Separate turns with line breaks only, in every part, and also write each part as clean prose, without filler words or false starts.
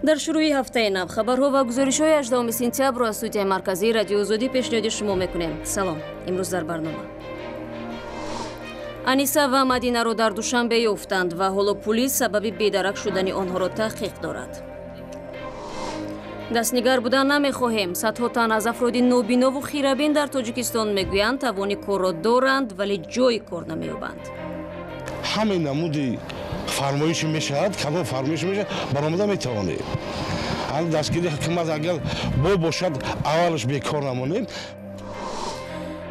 Дар шурӯи ҳафтаи нав хабарҳо ва гузоришҳои 18 сентябрро аз студияи марказии Радиои Озодӣ пешниҳоди шумо мекунем. Салом. Имрӯз дар барнома Аниса ва Мадинаро дар Душанбе ёфтанд ва ҳоло пулис сабаби бедарак шудани онҳоро таҳқиқ дорад. Дастнигар будан намехоҳем. Садҳо тан аз афроди нобинову хирабин дар Тоҷикистон мегӯянд, тавони корро доранд, вале ҷои кор намеёбанд.
Ҳамин намуди фармоиши мешавад, кадом фармоиши мешавад, баромада метавонем. Ҳам дастгири ҳукумат агар бо бошад, аввалаш бекор намонем.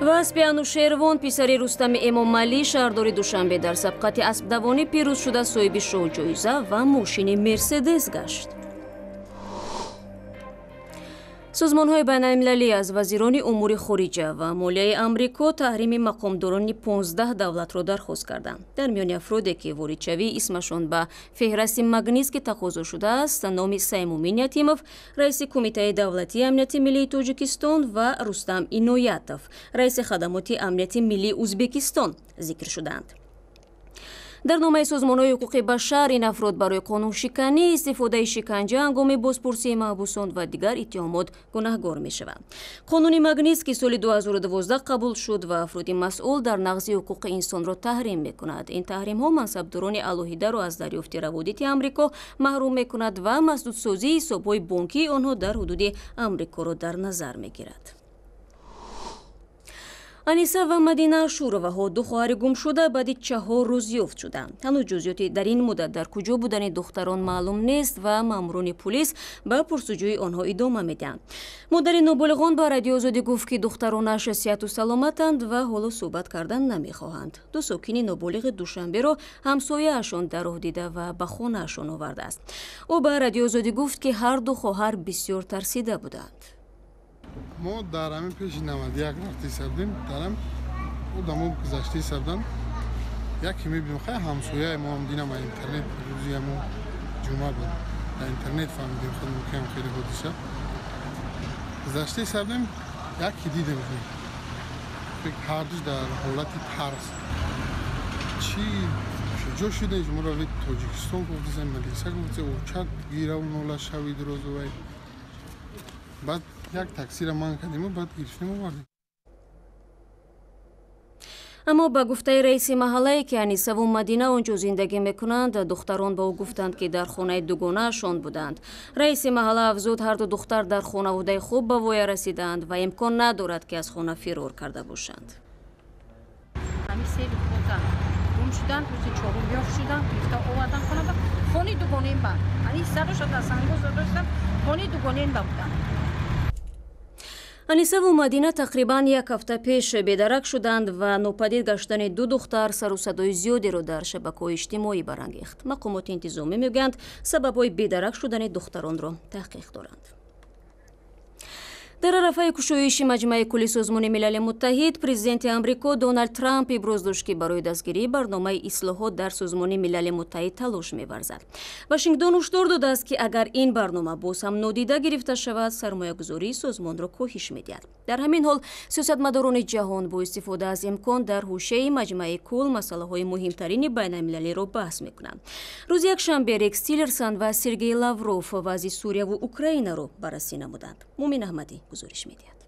Ва аспи Анушервон, писари Рустами Эмомалӣ, шаҳрдори Душанбе, дар сабқати аспдавонӣ пирӯз шуда, соҳиби шоҳҷоиза ва мошини Мерседес гашт. Созмонҳои байналмилалӣ аз вазирони умури хориҷа ва молияи Амрико таҳрими мақомдорони 15 давлатро дархост карданд. Дар миёни афроде, ки воридшавии исмашон ба феҳрасти Магнитский тақозо шудааст, номи Саймумин Ятимов, раиси Кумитаи давлатии амнияти миллии Тоҷикистон, ва Рустам Иноятов, раиси хадамоти амнияти миллии Узбекистон, зикр шудаанд. Дар номаи созмонҳои ҳуқуқи башар ин афрод барои қонуншиканӣ, истифодаи шиканҷа ҳангоми бозпурсии маҳбусон ва дигар иттиҳомот гунаҳгор мешаванд. Қонуни Магнитский соли 2012 қабул шуд ва афроди масъул дар нақзи ҳуқуқи инсонро таҳрим мекунад. Ин таҳримҳо мансабдорони алоҳидаро аз дарёфти раводити Амрико маҳрум мекунад ва масдудсозии ҳисобҳои бонкии онҳо дар ҳудуди Амрикоро дар назар мегирад. Аниса ва Мадина Ашуроваҳо, ду хоҳари гумшуда, баъди 4 рӯз ёфт шуданд. Ҳанӯз ҷузъиёти дар ин муддат дар куҷо будани духтарон маълум нест ва маъмурони пулис ба пурсуҷӯи онҳо идома медиҳанд. Модари ноболиғон ба Радиои Озодӣ гуфт, ки духтаронаш сиҳату саломатанд ва ҳоло суҳбат кардан намехоҳанд. Ду сокини ноболиғи Душанберо ҳамсояашон дар роҳ дида ва ба хонаашон овардааст. Ӯ ба Радиои Озодӣ гуфт, ки ҳар ду хоҳар бисёр тарсида буданд.
Мо дар ҳамин пеши 91 рафта ҳисабдем, дар ҳам одамо гузашта ҳисабдан, яке мебинем, хай, ҳамсояи мо ҳам динам интернет, рӯзи ҳамо ҷумъа буд, дар интернет фаҳмидем худмон, ки ҳам хеле ҳодиса гузашта ҳисабдем, яке дидем, ҳардуш дар ҳолати тарс. Чӣ ҷо шуда шуморо Тоҷикистон гуфтасем, милиса гуфтаса, очак гирав нола шавид розувай. Баъд як таксиро ман кардему, баъд гирифтем, овардем.
Аммо ба гуфтаи раиси маҳаллае, ки Анисаву Мадина он ҷо зиндагӣ мекунанд, духтарон ба ӯ гуфтанд, ки дар хонаи дугонаашон буданд. Раиси маҳалла афзуд, ҳарду духтар дар хонаводаи хуб ба воя расиданд ва имкон надорад, ки аз хона фирор карда бошанд.
Гум шуданд, рӯзи чорум ёфт шуданд, гирифта овардан хона ба хонаи дугонаим ба. Аниса дошт, сангоз доштам, хонаи дугонаим ба буданд.
Анисаву Мадина тақрибан як ҳафта пеш бедарак шуданд ва нопадид гаштани ду духтар сару садои зиёдеро дар шабакаҳои иҷтимоӣ барангехт. Мақомоти интизомӣ мегӯянд, сабабҳои бедарак шудани духтаронро таҳқиқ доранд. Дар арафаи кушоиши Маҷмаи кулли Созмони Милали Муттаҳид президенти Амрико Доналд Трамп иброз дошт, ки барои дастгирии барномаи ислоҳот дар Созмони Милали Муттаҳид талош меварзад. Вашингтон ҳушдор додааст, ки агар ин барнома боз ҳам нодида гирифта шавад, сармоягузории созмонро коҳиш медиҳад. Дар ҳамин ҳол сиёсатмадорони ҷаҳон бо истифода аз имкон дар ҳошияи Маҷмаи кул масъалаҳои муҳимтарини байналмилалиро баҳс мекунанд. Рӯзи якшанбе Рекс Тиллерсон ва Сергей Лавров вазъи Сурияву Украинаро баррасӣ намуданд. Мумин Аҳмадӣ гузориш медиҳад.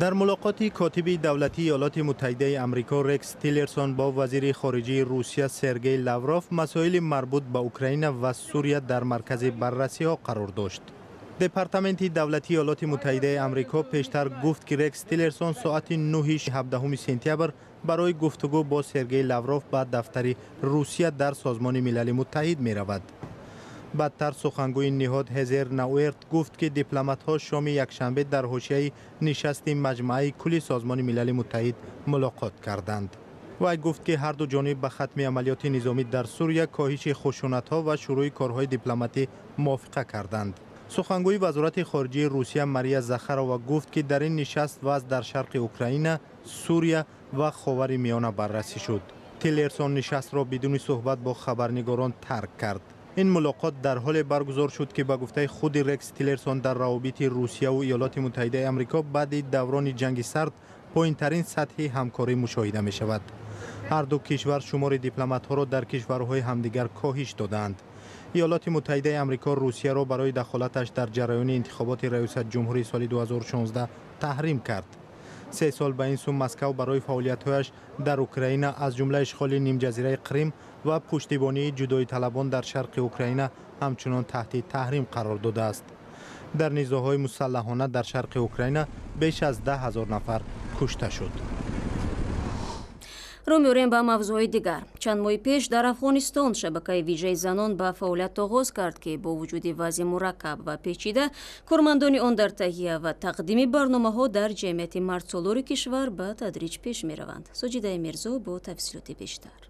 Дар мулоқоти котиби давлатии Иёлоти Муттаҳидаи Амрико Рекс Тиллерсон бо вазири хориҷии Русия Сергей Лавров масоили марбут ба Украина ва Сурия дар маркази баррасиҳо қарор дошт. Департаменти давлатии Иёлоти Муттаҳидаи Амрико пештар гуфт, ки Рекс Тиллерсон соати 9 17 сентябр барои гуфтугӯ бо Сергей Лавров ба дафтари Русия дар Созмони Милали Муттаҳид меравад. Баъдтар сухангӯи ниҳод Ҳезер Науэрт гуфт, ки дипломатҳо шоми якшанбе дар ҳошияи нишасти Маҷмааи кулли Созмони Милали Муттаҳид мулоқот карданд. Вай гуфт, ки ҳарду ҷониб ба хатми амалиёти низомӣ дар Сурия, коҳиши хушунатҳо ва шурӯи корҳои дипломатӣ мувофиқа карданд. Сухангӯи Вазорати хориҷии Русия Мария Захарова гуфт, ки дар ин нишаст вазъ дар шарқи Украина, Сурия ва Ховари Миёна баррасӣ шуд. Тиллерсон нишастро бидуни суҳбат бо хабарнигорон тарк кард. Ин мулоқот дар ҳоле баргузор шуд, ки ба гуфтаи худи Рекс Тиллерсон дар равобити Русияву Иёлоти Муттаҳидаи Амрико баъди даврони ҷанги сард поинтарин сатҳи ҳамкорӣ мушоҳида мешавад. Ҳар ду кишвар шумори дипломатҳоро дар кишварҳои ҳамдигар коҳиш додаанд. Иёлоти Муттаҳидаи Амрико Русияро барои дахолаташ дар ҷараёни интихоботи раёсат ҷумҳурии соли 2016 таҳрим кард. 3 сол ба ин сӯ Москав барои фаъолиятҳояш дар Украина, аз ҷумла ишғоли нимҷазираи Қрим ва пуштибонии ҷудоиталабон дар шарқи Украина, ҳамчунон таҳти таҳрим қарор додааст. Дар низоъҳои мусаллаҳона дар шарқи Украина беш аз 10 000 нафар кушта шуд.
Рӯ меорем ба мавзӯъҳои дигар. Чанд моҳи пеш дар Афғонистон шабакаи вижаи занон ба фаъолият оғоз кард, ки бо вуҷуди вазъи мураккаб ва печида, кормандони он дар таҳия ва тақдими барномаҳо дар ҷамъияти мардсолори кишвар ба тадриҷ пеш мераванд. Соҷидаи Мирзо бо тафсилоти бештар.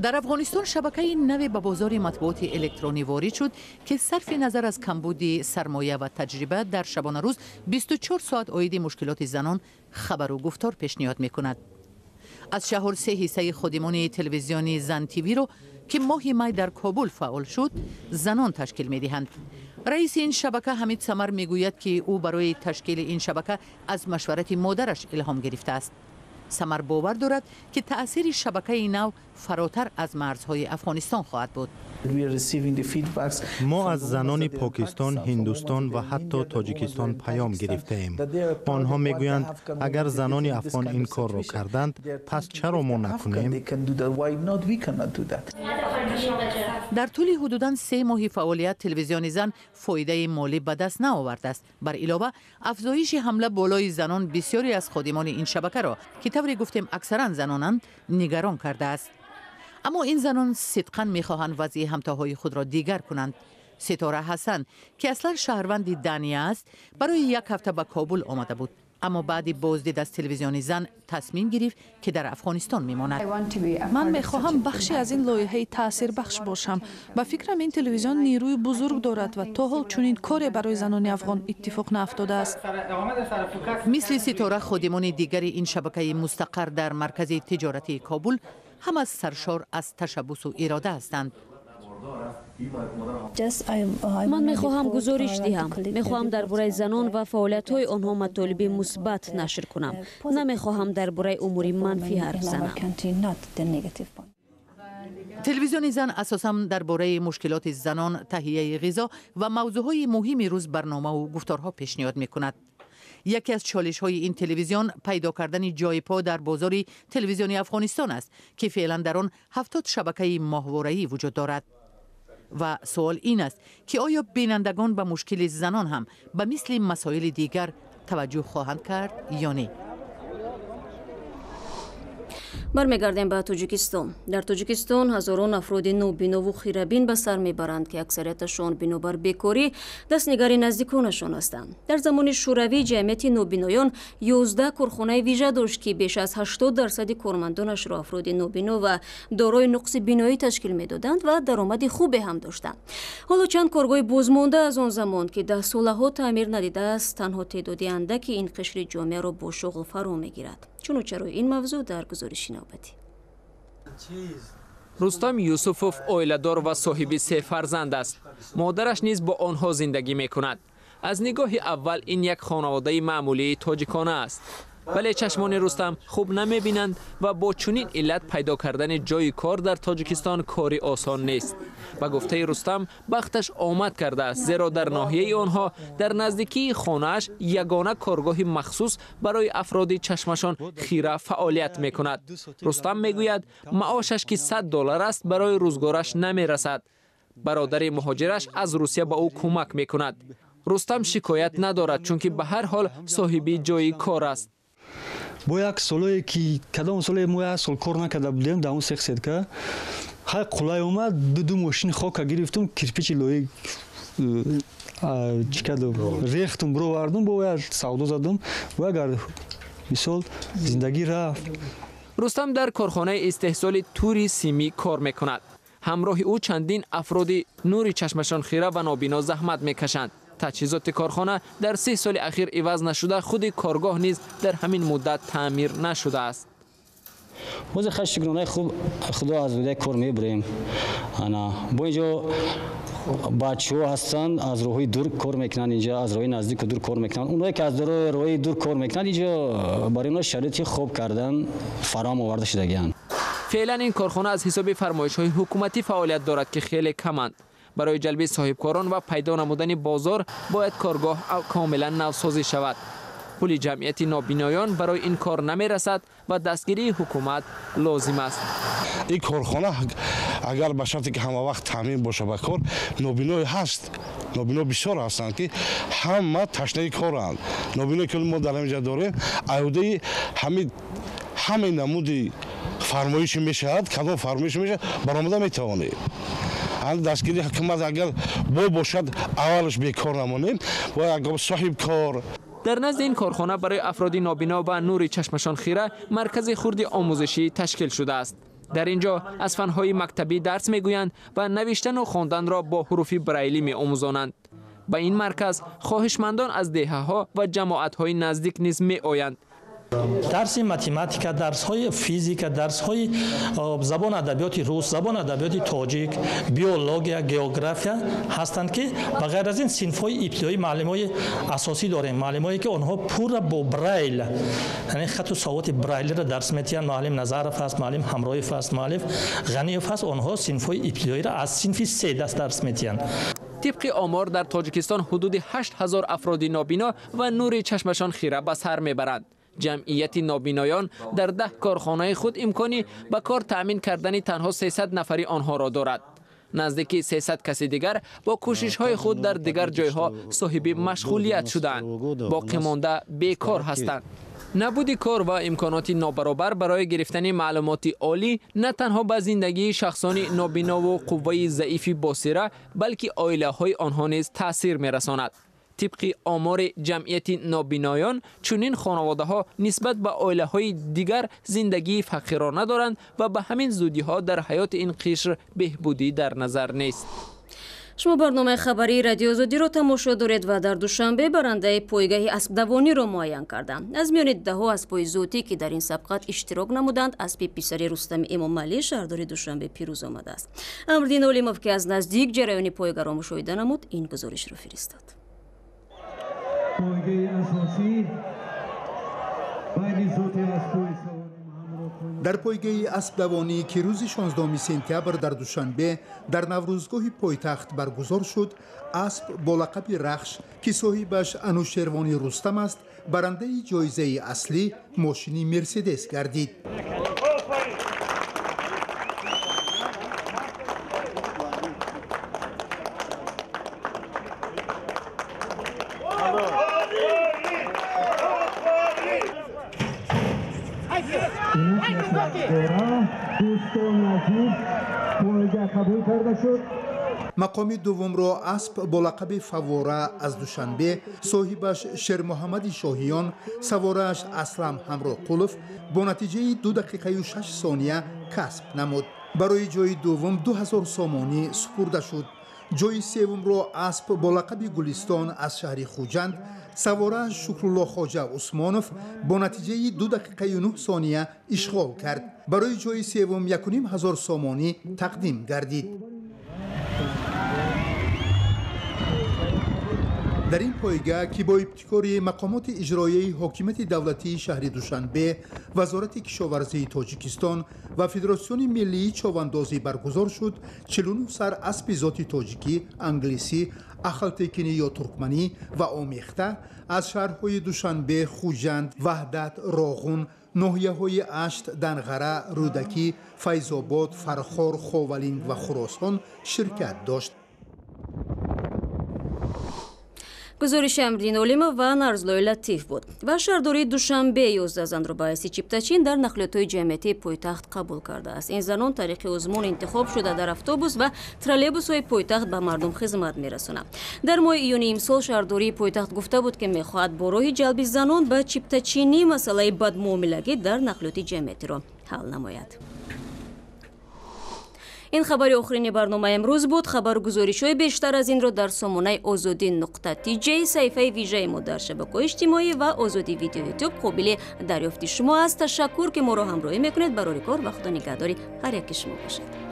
Дар Афғонистон шабакаи наве ба бозори матбуоти электронӣ ворид шуд, ки сарфи назар аз камбуди сармоя ва таҷриба дар шабонарӯз 24 соат оиди мушкилоти занон хабару гуфтор пешниҳод мекунад. Аз 4-3 ҳиссаи ходимони телевизиони Зан ТВ-ро, ки моҳи май дар Кобул фаъол шуд, занон ташкил медиҳанд. Раиси ин шабака Ҳамид Самар мегӯяд, ки ӯ барои ташкили ин шабака аз машварати модараш илҳом гирифтааст. Самар бовар дорад, ки таъсири шабакаи нав фаротар аз марзҳои Афғонистон хоҳад буд.
Мо аз занони Покистон, Ҳиндустон ва ҳатто Тоҷикистон паём гирифтаем. Онҳо мегӯянд, агар занони афғон ин корро карданд, пас чаро мо накунем?
Дар тӯли ҳудудан 3 моҳи фаъолият телевизиони Зан фоидаи молӣ ба даст наовардааст. Бар илова, афзоиши ҳамла болои занон бисёре аз ходимони ин шабакаро, ки тавре гуфтем аксаран занонанд, нигарон кардааст. Аммо ин занон сидқан мехоҳанд вазъи ҳамтоҳои худро дигар кунанд. Ситора Ҳасан, ки аслан шаҳрванди Дания аст, барои як ҳафта ба Кобул омада буд. Аммо баъди боздид аз телевизиони Зан тасмим гирифт, ки дар Афғонистон мемонад.
Ман мехоҳам бахше аз ин лоиҳаи таъсирбахш бошам. Ба фикрам, ин телевизион нерӯи бузург дорад ва то ҳол чунин коре барои занони афғон иттифоқ наафтодааст.
Мисли Ситора, ходимони дигари ин шабакаи мустақар дар маркази тиҷоратии Кобул ҳама саршор аз ташаббусу ирода ҳастанд.
Ман мехоҳам гузориш диҳам. Мехоҳам дар бораи занон ва фаъолиятҳои онҳо матолиби мусбат нашр кунам. Намехоҳам дар бораи умури манфӣ ҳарф занам.
Телевизиони Зан асосан дар бораи мушкилоти занон, таҳияи ғизо ва мавзӯъҳои муҳими рӯз барномаву гуфторҳо пешниҳод мекунад. Яке аз чолишҳои ин телевизион пайдо кардани ҷои по дар бозори телевизиони Афғонистон аст, ки феълан дар он 70 шабакаи моҳвораӣ вуҷуд дорад. Ва суол ин аст, ки оё бинандагон ба мушкили занон ҳам ба мисли масоили дигар таваҷҷӯҳ хоҳанд кард ё не?
Бармегардем ба Тоҷикистон. Дар Тоҷикистон ҳазорон афроди нобинову хирабин ба сар мебаранд, ки аксарияташон бинобар бекорӣ дастнигари наздиконашон ҳастанд. Дар замони Шӯравӣ ҷамъияти нобиноён 11 корхонаи вижа дошт, ки беш аз 80% кормандонашро афроди нобино ва дорои нуқси биноӣ ташкил медоданд ва даромади хубе ҳам доштанд. Ҳоло чанд коргоҳи бозмонда аз он замон, ки даҳсолаҳо таъмир надидааст, танҳо теъдоди андаки ин қишри ҷомеаро бо шуғл фаро мегирад. Чуну чарои ин мавзӯъ дар гузориши навбатӣ.
Рустам Юсуфов оиладор ва соҳиби 3 фарзанд аст. Модараш низ бо онҳо зиндагӣ мекунад. Аз нигоҳи аввал ин як хонаводаи маъмулии тоҷикона аст. Вале чашмони Рустам хуб намебинанд ва бо чунин иллат пайдо кардани ҷои кор дар Тоҷикистон кори осон нест. Ба гуфтаи Рустам, бахташ омад кардааст, зеро дар ноҳияи онҳо дар наздикии хонааш ягона коргоҳи махсус барои афроди чашмашон хира фаъолият мекунад. Рустам мегӯяд, маошаш ки $100 аст, барои рӯзгораш намерасад. Бародари муҳоҷираш аз Русия ба ӯ кӯмак мекунад. Рустам шикоят надорад, чунки ба ҳар ҳол соҳиби ҷои кор аст.
Бо як солое ки кадом соле мо як сол кор накарда будем, дар он сех сетка хай қулай омад, ду мошини хока гирифтум, кирпичи лои чӣ кардум, рехтум, бировардум, бо як савдо задум, бо агар мисол зиндагӣ рафт.
Рустам дар корхонаи истеҳсоли тури симӣ кор мекунад. Ҳамроҳи ӯ чандин афроди нури чашмашон хира ва нобино заҳмат мекашанд. Таҷҳизоти корхона дар 3 соли ахир иваз нашуда, худи коргоҳ низ дар ҳамин муддат таъмир нашудааст.
Ҳозир хай шукронаи хуб худо аз удаи кор мебурем. Ана бо инҷо бачаҳо ҳастанд, аз роҳҳои дур кор мекунанд, инҷо аз роҳи наздику дур кор мекунанд. Онҳое ки аз роҳи дур кор мекунанд, инҷо барои онҳо шароити хоб кардан фароҳам оварда шудагианд.
Феълан ин корхона аз ҳисоби фармоишҳои ҳукуматӣ фаъолият дорад, ки хеле каманд. Барои ҷалби соҳибкорон ва пайдо намудани бозор бояд коргоҳ комилан навсозӣ шавад. Пули ҷамъияти нобиноён барои ин кор намерасад ва дастгирии ҳукумат лозим аст.
Ин корхона агар ба шарте ки ҳама вақт таъмин боша ба кор, нобинои ҳаст, нобино бисёр ҳастанд, ки ҳама ташнаи коранд. Нобиное ки мо дар ҳаминҷа дорем, аҳудаи ҳамаи намуди фармоиши мешавад, кадом фармоиши мешавад, баромада метавонем. Дастгирии ҳукумат агар бо бошад, аввалаш бекор намонем, бояд соҳибкор.
Дар назди ин корхона барои афроди нобино ва нури чашмашон хира маркази хурди омӯзишӣ ташкил шудааст. Дар ин ҷо аз фанҳои мактабӣ дарс мегӯянд ва навиштану хонданро бо ҳуруфи брайлӣ меомӯзонанд. Ба ин марказ хоҳишмандон аз деҳаҳо ва ҷамоатҳои наздик низ меоянд.
Дарси математика, дарсҳои физика, дарсҳои забон адабиёти рус, забон адабиёти тоҷик, биология, география ҳастанд, ки ба ғайр аз ин синфҳои ибтидоӣ муаллимои асосӣ дорем, муаллимое ки онҳо пурра бо брайл, яъне хату савоти брайлиро дарс метиҳанд. Муаллим Назаров ҳаст, муаллим Ҳамроев ҳаст, муаллим Ғаниев ҳаст. Онҳо синфҳои ибтидоиро аз синфи се даст дарс метиҳанд.
Тибқи омор дар Тоҷикистон ҳудуди 8000 афроди нобино ва нури чашмашон хира ба сар мебаранд. Ҷамъияти нобиноён дар 10 корхонаи худ имкони ба кор таъмин кардани танҳо 300 нафари онҳоро дорад. Наздики 300 каси дигар бо кӯшишҳои худ дар дигар ҷойҳо соҳиби машғулият шудаанд, боқӣ монда бекор ҳастанд. Набуди кор ва имконоти нобаробар барои гирифтани маълумоти олӣ на танҳо ба зиндагии шахсони нобинову қувваи заифи босира, балки оилаҳои онҳо низ таъсир мерасонад. Тибқи омори ҷамъияти нобиноён, чунин хонаводаҳо нисбат ба оилаҳои дигар зиндагии фақирона доранд ва ба ҳамин зудиҳо дар ҳаёти ин қишр беҳбудӣ дар назар нест.
Шумо барномаи хабарии Радиои Озодиро тамошо доред ва дар Душанбе барандаи пойгаҳи аспдавониро муайян карданд. Аз миёни даҳо аспҳои зотӣ, ки дар ин сабқат иштирок намуданд, аспи писари Рустами Эмомалӣ, шаҳрдори Душанбе, пирӯз омадааст. Амрдин Олимов, ки аз наздик ҷараёни пойгаро мушоҳида намуд, ин гузоришро фиристод.
Дар пойгаи аспдавонӣ, ки рӯзи 16 сентябр дар Душанбе дар Наврӯзгоҳи пойтахт баргузор шуд, асп бо лақаби Рахш, ки соҳибаш Анушервони Рустам аст, барандаи ҷоизаи аслӣ мошини Мерседес гардид. Мақоми дуввумро асп бо лақаби Фаввора аз Душанбе, соҳибаш Шермуҳаммади Шоҳиён, саворааш Аслам Ҳамроқулов бо натиҷаи 2 дақиқаю 6 сония касб намуд. Барои ҷои дуввум 2000 сомонӣ супурда шуд. Ҷои севумро асп бо лақаби Гулистон аз шаҳри Хуҷанд, саворааш Шукрулло Хоҷа Усмонов бо натиҷаи 2 дақиқаю 9 сония ишғол кард. Барои ҷои севум 1500 сомонӣ тақдим гардид. Дар ин пойга, ки бо ибтикори мақомоти иҷроияи ҳокимияти давлатии шаҳри Душанбе, Вазорати кишоварзии Тоҷикистон ва Федератсиони миллии човандозӣ баргузор шуд, 49 сар аспи зоти тоҷикӣ, англисӣ, ахалтекинӣ ё туркманӣ ва омехта аз шаҳрҳои Душанбе, Хуҷанд, Ваҳдат, Роғун, ноҳияҳои Ашт, Данғара, Рӯдакӣ, Файзобод, Фархор, Ховалинг ва Хуросон ширкат дошт.
Гузориши Амриддин Олимов ва Нарзлои Латиф буд. Ва шаҳрдории Душанбе 11 занро ба ҳайси чиптачин дар нақлиётҳои ҷамъиятии пойтахт қабул кардааст. Ин занон тариқи озмун интихоб шуда дар автобус ва троллейбусҳои пойтахт ба мардум хизмат мерасонанд. Дар моҳи июни имсол шаҳрдории пойтахт гуфта буд, ки мехоҳад бо роҳи ҷалби занон ба чиптачинӣ масъалаи бадмуомилагӣ дар нақлиёти ҷамъиятиро ҳал намояд. Ин хабари охирини барномаи имрӯз буд. Хабару гузоришҳои бештар аз инро дар сомонаи озодӣ.тj, саҳифаи вижаи мо дар шабакаҳои иҷтимоӣ ва Озодӣ видео ютуб қобили дарёфти шумо аст. Ташаккур, ки моро ҳамроҳӣ мекунед. Барори кор ва худо нигаҳдори ҳар яки шумо бошад.